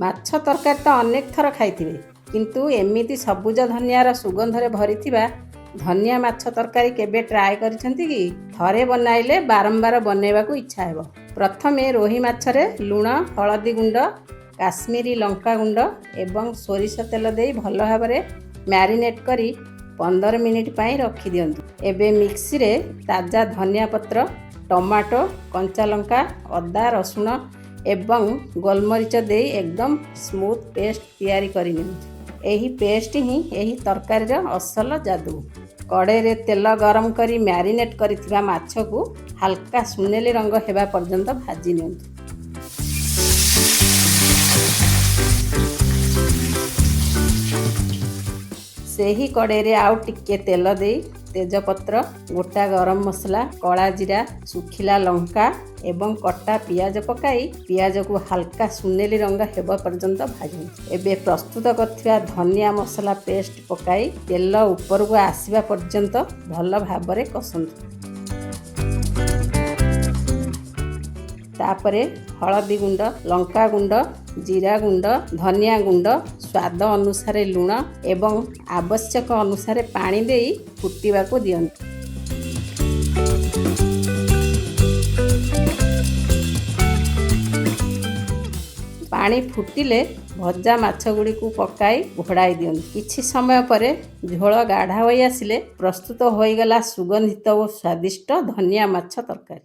ମାଛ ତରକାରୀ ତ ଅନେକ ଥର ଖାଇଥିବେ, କିନ୍ତୁ ଏମିତି ସବୁଜ ଧନିଆର ସୁଗନ୍ଧରେ ଭରିଥିବା ଧନିଆ ମାଛ ତରକାରୀ କେବେ ଟ୍ରାଏ କରିଛନ୍ତି କି? ଥରେ ବନାଇଲେ ବାରମ୍ବାର ବନେଇବାକୁ ଇଚ୍ଛା ହେବ। ପ୍ରଥମେ ରୋହି ମାଛରେ ଲୁଣ, ହଳଦୀ ଗୁଣ୍ଡ, କାଶ୍ମୀରୀ ଲଙ୍କା ଗୁଣ୍ଡ ଏବଂ ସୋରିଷ ତେଲ ଦେଇ ଭଲ ଭାବରେ ମ୍ୟାରିନେଟ୍ କରି 15 ମିନିଟ୍ ପାଇଁ ରଖିଦିଅନ୍ତୁ। ଏବେ ମିକ୍ସିରେ ତାଜା ଧନିଆ ପତ୍ର, ଟମାଟୋ, କଞ୍ଚା ଲଙ୍କା, ଅଦା, ରସୁଣ ଏବଂ ଗୋଲମରିଚ ଦେଇ ଏକଦମ ସ୍ମୁଥ୍ ପେଷ୍ଟ ତିଆରି କରିନିଅନ୍ତୁ। ଏହି ପେଷ୍ଟ ହିଁ ଏହି ତରକାରୀର ଅସଲ ଯାଦୁ। କଡ଼େଇରେ ତେଲ ଗରମ କରି ମ୍ୟାରିନେଟ୍ କରିଥିବା ମାଛକୁ ହାଲକା ସୁନେଲି ରଙ୍ଗ ହେବା ପର୍ଯ୍ୟନ୍ତ ଭାଜି ନିଅନ୍ତୁ। ସେହି କଡ଼େଇରେ ଆଉ ଟିକେ ତେଲ ଦେଇ ତେଜପତ୍ର, ଗୋଟା ଗରମ ମସଲା, କଳା ଜିରା, ଶୁଖିଲା ଲଙ୍କା ଏବଂ କଟା ପିଆଜ ପକାଇ ପିଆଜକୁ ହାଲକା ସୁନେଲି ରଙ୍ଗ ହେବା ପର୍ଯ୍ୟନ୍ତ ଭାଜନ୍ତୁ। ଏବେ ପ୍ରସ୍ତୁତ କରିଥିବା ଧନିଆ ମସଲା ପେଷ୍ଟ ପକାଇ ତେଲ ଉପରକୁ ଆସିବା ପର୍ଯ୍ୟନ୍ତ ଭଲ ଭାବରେ କଷନ୍ତୁ। ତାପରେ ହଳଦୀ ଗୁଣ୍ଡ, ଲଙ୍କା ଗୁଣ୍ଡ, ଜିରା ଗୁଣ୍ଡ, ଧନିଆ ଗୁଣ୍ଡ, ସ୍ୱାଦ ଅନୁସାରେ ଲୁଣ ଏବଂ ଆବଶ୍ୟକ ଅନୁସାରେ ପାଣି ଦେଇ ଫୁଟିବାକୁ ଦିଅନ୍ତୁ। ପାଣି ଫୁଟିଲେ ଭଜା ମାଛ ଗୁଡ଼ିକୁ ପକାଇ ଘୋଡ଼ାଇ ଦିଅନ୍ତୁ। କିଛି ସମୟ ପରେ ଝୋଳ ଗାଢ଼ା ହୋଇ ଆସିଲେ ପ୍ରସ୍ତୁତ ହୋଇଗଲା ସୁଗନ୍ଧିତ ଓ ସ୍ୱାଦିଷ୍ଟ ଧନିଆ ମାଛ ତରକାରୀ।